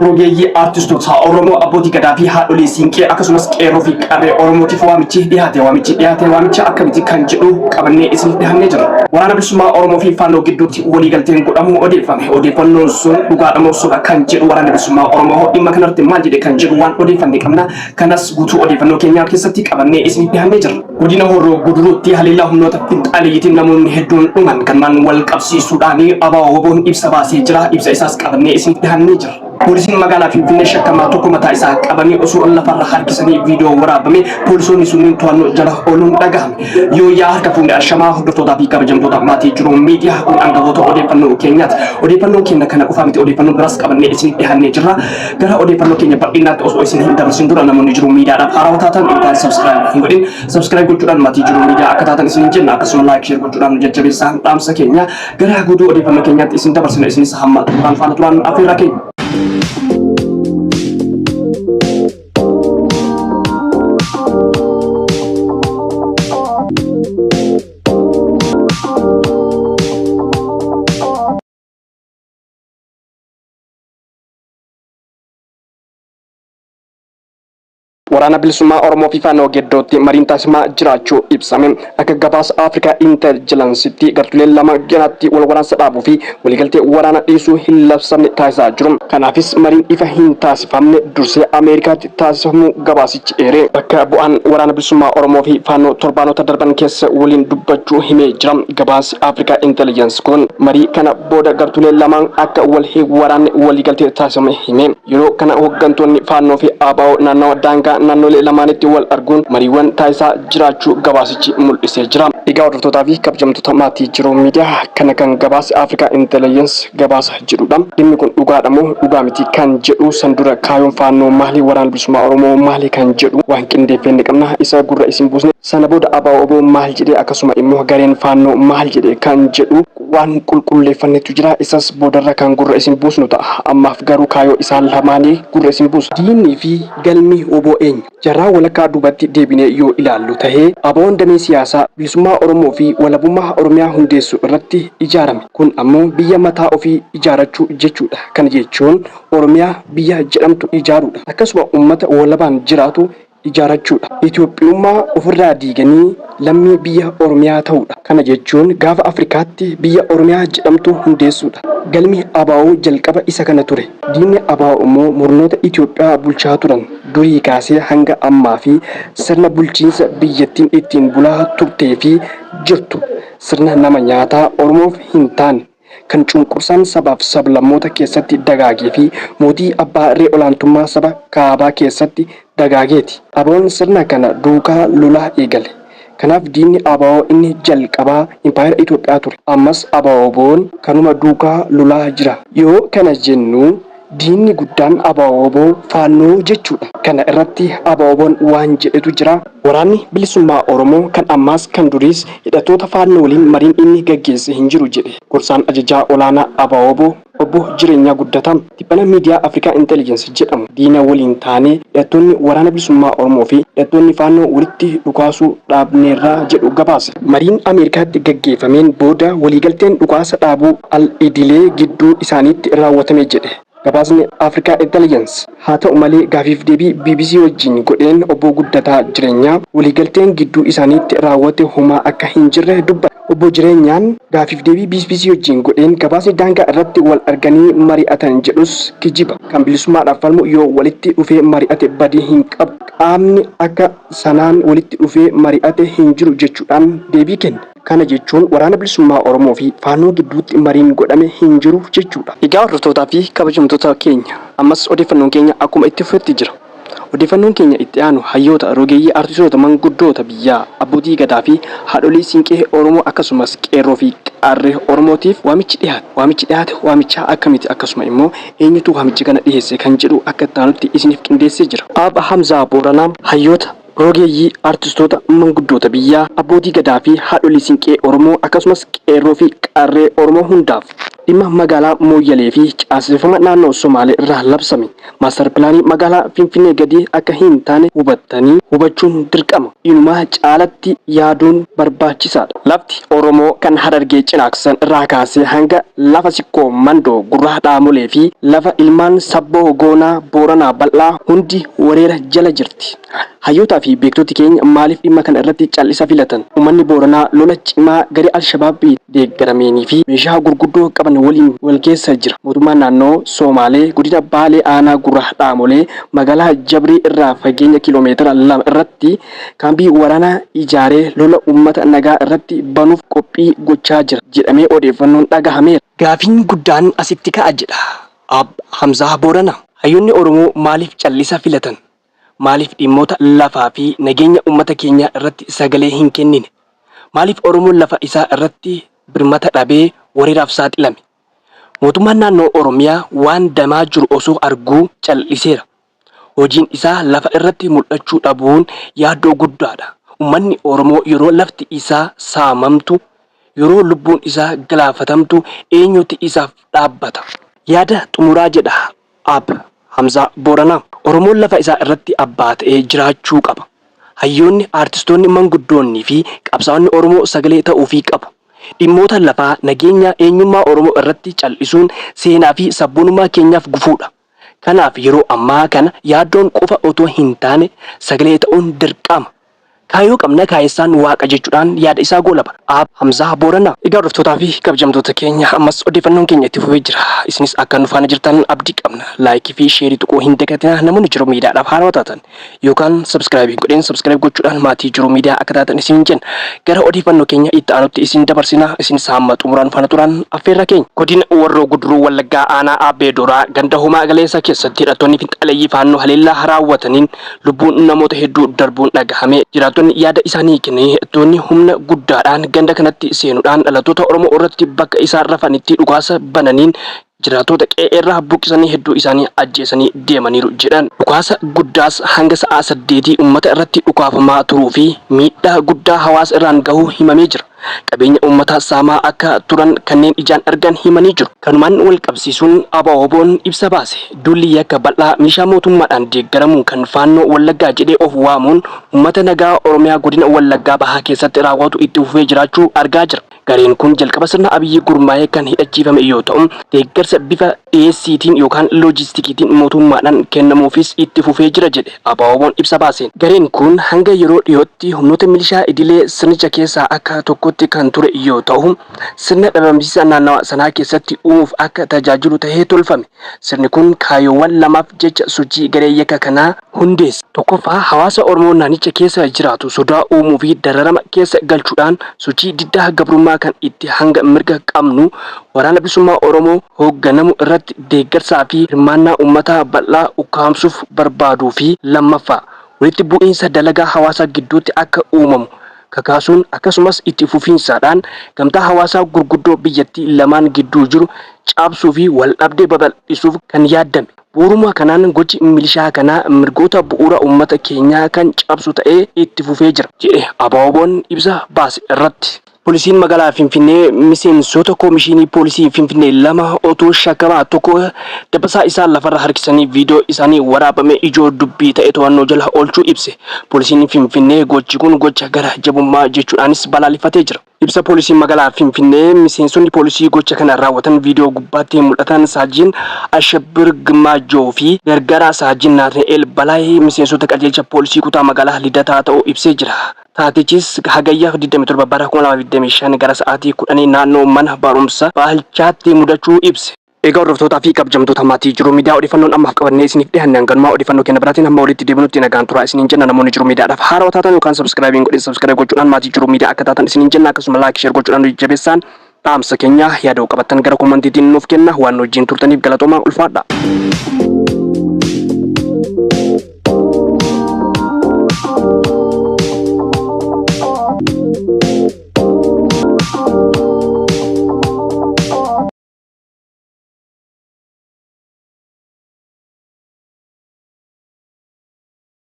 Rogeeyyii, artistoota Oromoo, abbootii gadaa fi haadholii siinqee akkasumas qeerroo fi qarree Oromootiif waamichi dhiyaate. Waamichi dhiyaate waamicha akkamiti kan jedhu qabannee isiniif dhiyaannee jira. Waraana Bilisummaa Oromoo fi Faannoo gidduutti waliigalteen godhamuu odeeffame. Odeeffannoon sun dhugaadha moo soba kan jedhu, Waraanni Bilisummaa Oromoo dhimma kanarratti maal jedhe kan jedhu waan odeeffanne qabna. Kanas guutuu odeeffannoo keenyaa keessatti qabannee isiniif dhiyaannee jira. Godina Horroo Guduruutti haleellaa humnoota finxaaleeyyiitiin namoonni hedduun dhuman kanumaan wal qabsiisuudhaan ABO WBOn ibsa baasee jira. Ibsa isaas qabannee isiniif dhiyaannee jira. Poolisiin magaalaa Finfinnee shakkamaa tokko mataa isaa qabanii osoo lafarra harkisanii viidiyoo waraabame, poolisoonni sunniin to'annoo jala ooluun dhagahame. Yooyyaa, harka fuunee, ashamaa hordoftootaa fi kabajamtoota maatii Jiruu Miidiyaa, kun hangafoota odeeffannoo keenyaati. Odeeffannoon keenya kana qofaa miti, odeeffannoo biraas qabannee isiniif dhiyaannee jirra. Gara odeeffannoo keenya bal'inaatti osoo isin hin dabarsin dura, namoonni Jiruu Miidiyaadhaaf haarawaa taatan yookaan subscribe hin godhin, subscribe gochuudhaan maatii Jiruu Miidiyaa akka taatan isin jenna. Akkasuma like, share gochuudhaan nu jajjabeessaa dhaamsa keenya. Gara guutuu odeeffannoo keenyaatti isin dabarsina, isinis hamma xumuraan faana turaan affeerraa keenya. Waraana Bilisummaa Oromoo fi Faannoo gidduutti mariin taasifamaa jiraachuu ibsame. Akka gabaasa Afrikaa Intelligensitti gartuuleen lama ganaatti wal waraansa dhaabuu fi waliigaltee waraana dhiisuu hin labsamne taasisaa jiru. Kanaafis mariin ifa hin taasifamne dursee Ameerikaatti taasifamuu gabaasichi eere. Bakka bu'aan Waraana Bilisummaa Oromoo fi Faannoo torbaanota darban keessa waliin dubbachuu himee jira. Gabaasi Afrikaa Intelligence kun marii kana booda gartuuleen lamaan akka wal hin waraanne waliigaltee taasifame hime. Yeroo kana hoggantoonni Faannoo fi ABO naannawa daangaa naannolee lamaanitti wal arguun mariiwwan taasisaa jiraachuu gabaasichi mul'isee jira. Egaa hordoftootaa fi kabajamtoota maatii Jiruu Miidiyaa, kana kan gabaasi Afrikaa Intelligence gabaasa jedhudha. Dhimmi kun dhugaadha moo dhugaa miti kan jedhu, san dura kaayoon Faannoo maali, Waraana Bilisummaa Oromoo maali kan jedhu waan qindeeffenne qabna, isa gurra isin buusne. Sana booda ABO WBO maal jedhe, akkasuma immoo gareen Faannoo maal jedhe kan jedhu waan qulqulleeffannetu jira, isas boodarra kan gurra isin buusnu ta'a. Ammaaf garuu kaayoo isaan lamaanii gurra isin buusa. Diinni fi galmi wbo eenyu? Jarraa walakkaa duubatti deebinee yoo ilaallu tahe, ABOn damee siyaasaa bilisummaa Oromoo fi walabummaa Oromiyaa hundeessuu irratti ijaarame. Kun ammoo biyya mataa ofii ijaarachuu jechuu dha. Kana jechuun Oromiyaa biyya jedhamtu ijaaruu dha. Akkasuma ummata walabaan jiraatu ijaarachuudha. Itoophiyummaa ofirraa diiganii lammii biyya Oromiyaa ta'uudha. Kana jechuun gaafa Afrikaatti biyya Oromiyaa jedhamtu hundeessuudha. Galmi ABO jalqaba isa kana ture. Diinni ABO immoo murnoota Itoophiyaa bulchaa turan durii kaasee hanga ammaa fi sirna bulchiinsa biyyattiin ittiin bulaa turtee fi jirtu, sirna nama nyaataa Oromoof hin taane, kan cunqursaan sabaaf sablammoota keessatti dagaagee fi mootii abbaa irree olaantummaa saba kaabaa keessatti dagaageeti. ABOn sirna kana duukaa lolaa eegale. Kanaaf diinni ABO inni jalqabaa impaayera Itoophiyaa ture. Ammas ABO-WBOn kanuma duukaa lolaa jira. Yoo kana jennu diinni guddaan ABO-WBO Faannoo jechuudha. Kana irratti ABO-WBOn waan jedhetu jira. Waraanni Bilisummaa Oromoo kan ammaas kan duriis hidhattoota Faannoo waliin mariin inni gaggeesse hin jiru jedhe gorsaan ajajaa olaanaa ABO-WBO Obbo Jireenyaa Guddataa tibbana miidiyaa Afrikaa Intelligence jedhamu. Diina waliin taanee hidhattoonni Waraana Bilisummaa Oromoo fi hidhattoonni Faannoo walitti dhukaasuu dhaabneerra jedhu gabaase. Mariin Ameerikaatti gaggeeffameen booda waliigalteen dhukaasa dhaabuu al-idilee gidduu isaaniitti raawwatame jedhe gabaasni Africa Intelligence. Haa ta'u malee gaafiif deebii bbc wajjin godheen Obbo Guddataa Jireenyaa waliigalteen gidduu isaaniitti raawwate homaa akka hin jirre dubbate. Obbo Jireenyaan gaafiif deebii bbc wajjin godheen gabaasni daangaa irratti wal arganii mari'atan jedhus kijiba. Kan bilisummaadhaaf falmu yoo walitti dhufee mari'ate badii hin qabu. Qaamni akka sanaan walitti dhufee mari'ate hin jiru jechuudhaan deebii kenne. Kana jechuun Waraana Bilisummaa Oromoo fi Faannoo gidduutti mariin godhame hin jiru jechuudha. Egaa hordoftootaa fi kabajamtoota keenya, ammas odeeffannoon keenya akkuma itti fufetti jira. Odeeffannoon keenya itti aanu hayyoota, rogeeyyii, artistoota, manguddoota biyyaa, abbootii Gadaa fi haadholii Siinqee Oromoo akkasumas qeerroo fi qarree Oromootiif waamichi dhiyaate. Waamichi dhiyaate waamichaa akkamiti, akkasuma immoo eenyutu waamicha kana dhiheesse kan jedhu akka itti aanutti isiniif qindeessee jira. Aab Hamzaa Booranaa hayyoota, rogeeyyii, artistoota, manguddoota biyyaa, abbootii Gadaa fi haadholii Siinqee Oromoo akkasumas qeerroo fi qarree Oromoo hundaaf. Dhimma magaalaa Mooyyalee fi caaseffama naannoo Somaalee irraa labsame maastar pilaanii magaalaa Finfinnee gadi akka hin taane hubattanii hubachuun dirqama. Inumaa caalatti yaaduun barbaachisaadha. Lafti Oromoo kan Harargee Cinaaksan irraa kaasee hanga lafa Sikkoo Mandoo Gurraa Dhaamolee fi lafa ilmaan Sabboo Goonaa Booranaa bal'aa hundi wareera jala jirti. Hayyootaa fi beektoti keenya maaliif dhimma kana irratti cal'isa filatan? Ummanni Booranaa lola cimaa garee Al-Shabaabiin deeggarameenii fi meeshaa gurguddoo qaban waliin wal keessa jira. Mootummaan naannoo Soomaalee godina Baalee aanaa Gurraa Dhaamolee magaalaa Jabrii irraa fageenya kiiloo meetira 2 irratti kaambii waraanaa ijaaree lola ummata nagaa irratti banuuf qophii gochaa jira jedhamee odeeffannoon dhagahameera. Gaafiin guddaan asitti ka'a jedha Aab Hamzaa Booranaa. Hayyoonni Oromoo maaliif cal'isa filatan? Maaliif dhimmoota lafaa fi nageenya ummata keenyaa irratti sagalee hin kennine? Maaliif Oromoon lafa isaa irratti birmata dhabee wareeraaf saaxilame? Mootummaan naannoo Oromiyaa waan demaa jiru osoo arguu cal'iseera. Hojiin isaa lafa irratti mul'achuu dhabuun yaaddoo guddaadha. Ummanni Oromoo yeroo lafti isaa saamamtu, yeroo lubbuun isaa galaafatamtu eenyuti isaaf dhaabbata? Yaada xumuraa jedha Aab Hamzaa Booranaa. Oromoon lafa isaa irratti abbaa ta'ee jiraachuu qaba. Hayyoonni, aartistoonni, manguddoonni fi qabsaa'onni Oromoo sagalee ta'uufii qabu. Dhimmoota lafaa, nageenyaa, eenyummaa Oromoo irratti cal'isuun seenaa fi sabboonummaa keenyaaf gufuudha. Kanaaf yeroo ammaa kana yaaddoon qofa otoo hin taane sagalee ta'uun dirqama. Kaayoo qabna kaayessaan waaqa jechuudhaan yaada isaa goolaba. Aab Hamzaa Booranaa. Egaa hordoftootaa fi kabajamtoota keenya ammas odeeffannoon keenya itti fufee jira. Isinis akka nu faana jirtan abdii qabna. Laayikii fi sheerii tuquu hin dagatinaa namoonni Jiruu Miidiyaadhaaf haarawaa taatan yookaan subscribe hin godhin subscribe gochuudhaan maatii Jiruu Miidiyaa akka taatan isiniin jenna. Gara odeeffannoo keenya itti aanutti isin dabarsina. Isinis hamma xumuraa nu faana turan affeerraa keenya. Godina Warroo Guduruu Wallaggaa Aanaa Aabbee Dooraa ganda Homaa Galeessaa keessatti hidhattoonni finxaaleeyyii Faannoo haleellaa raawwataniin lubbuun namoota hedduu darbuun dhagahame. Jiraattonni yaada isaanii kennaniin hidhattoonni humna guddaadhaan ganda kanatti seenuudhaan dhalattoota Oromoo irratti bakka isaan rafanitti dhukaasa bananiin jiraattota qe'eerraa buqqisanii hedduu isaanii ajjeesanii deemaniiru jedhan. Dhukaasa guddaas hanga sa'aa saddeetii uummata irratti dhukaafamaa turuu fi miidhaa guddaa hawaasa irraan gahuu himamee jira. Qabeenya uummataa saamaa akka turan kanneen ijaan argan himanii jiru. Kanumaan wal qabsiisuun Abo-wbon ibsa baase. Duulli yakka bal'aa milishaa mootummaadhaan deeggaramuun kan Faannoo Wallaggaa jedhee of waamuun uummata nagaa Oromiyaa godina Wallaggaa Bahaa keessatti raawwatu itti fufee jiraachuu argaa jira. Gareen kun jalqaba sirna Abiyyi gurmaa'ee kan hidhachiifame yoo ta'u, deeggarsa bifa dhiyeessiitiin yookaan loojistikiitiin mootummaadhaan kennamuufis itti fufee jira jedhe Abo-wbon ibsa baaseen. Gareen kun hanga yeroo dhiyootti humnoota milishaa idilee sirnicha keessaa akka tokkotti kan ture yoo ta'u, sirna dhabamsiisa naannawa sanaa keessatti uumuuf akka tajaajilu tahee tolfame. Sirni kun kaayyoowwan lamaaf jecha sochii garee yakka kanaa hundeesse. Tokkoffaa, hawaasa Oromoo naannicha keessa jiraatu sodaa uumuu fi dararama keessa galchuudhaan sochii diddaa gabrummaa kan itti hanga mirga qabnu Waraana Bilisummaa Oromoo hoogganamu irratti deeggarsaa fi hirmaannaa ummataa bal'aa ukkaamsuuf barbaaduu fi lammaffaa, walitti bu'iinsa dalagaa hawaasaa gidduutti akka uumamu kakaasuun akkasumas itti fufiinsaadhaan gamtaa hawaasaa gurguddoo biyyattii lamaan gidduu jiru cabsuu fi waldhabdee babal'isuuf kan yaaddame. Bu'uuruma kanaan gochi milishaa kanaa mirgoota bu'uura ummata keenyaa kan cabsu ta'ee itti fufee jira. Jedhe Abo-wbon ibsa baase irratti. Poolisiin magaalaa Finfinnee miseensota koomishinii poolisii Finfinnee 2 otoo shakkamaa tokko dabbasaa isaa lafarra harkisanii viidiyoo isaanii waraabame ijoo dubbii ta'e to'annoo jala oolchuu ibse. Poolisiin Finfinnee gochi kun gocha gara jabummaa jechuudhaanis balaaleffatee jira. Ibsa Poolisiin magaalaa Finfinnee miseensonni poolisii gocha kana raawwatan viidiyoo gubbaatti mul'atan Saajiin Ashabbir Gimmaajoo fi gargaaraa Saajiin Naatna'eel Balaay miseensota qajeelcha poolisii kutaa magaalaa Lidataa ta'uu ibsee jira. Taatichis Hagayya 27 bara 2025 gara sa'aatii 10 naannoo mana barumsa Baalchaatti mudachuu ibse. Egaa hordoftootaa fi kabajamtoota maatii Jiruu Miidiyaa odeeffannoon ammaaf qabannee isiniif dhiyaanne hanganumaa odeeffannoo keenya biraatiin hamma walitti deebinutti nagaan turaa isiniin jenna namoonni Jiruu Miidiyaadhaaf haarawaa taatan yookaan subscribe hin godhin subscribe gochuudhaan maatii Jiruu Miidiyaa akka taatan isiniin jenna akkasuma like share gochuudhaan nu jajjabeessaan dhaamsa keenya yaada qabattan gara komantiitiin nuuf kenna waan nu wajjin turtaniif galatoomaa ulfaadha.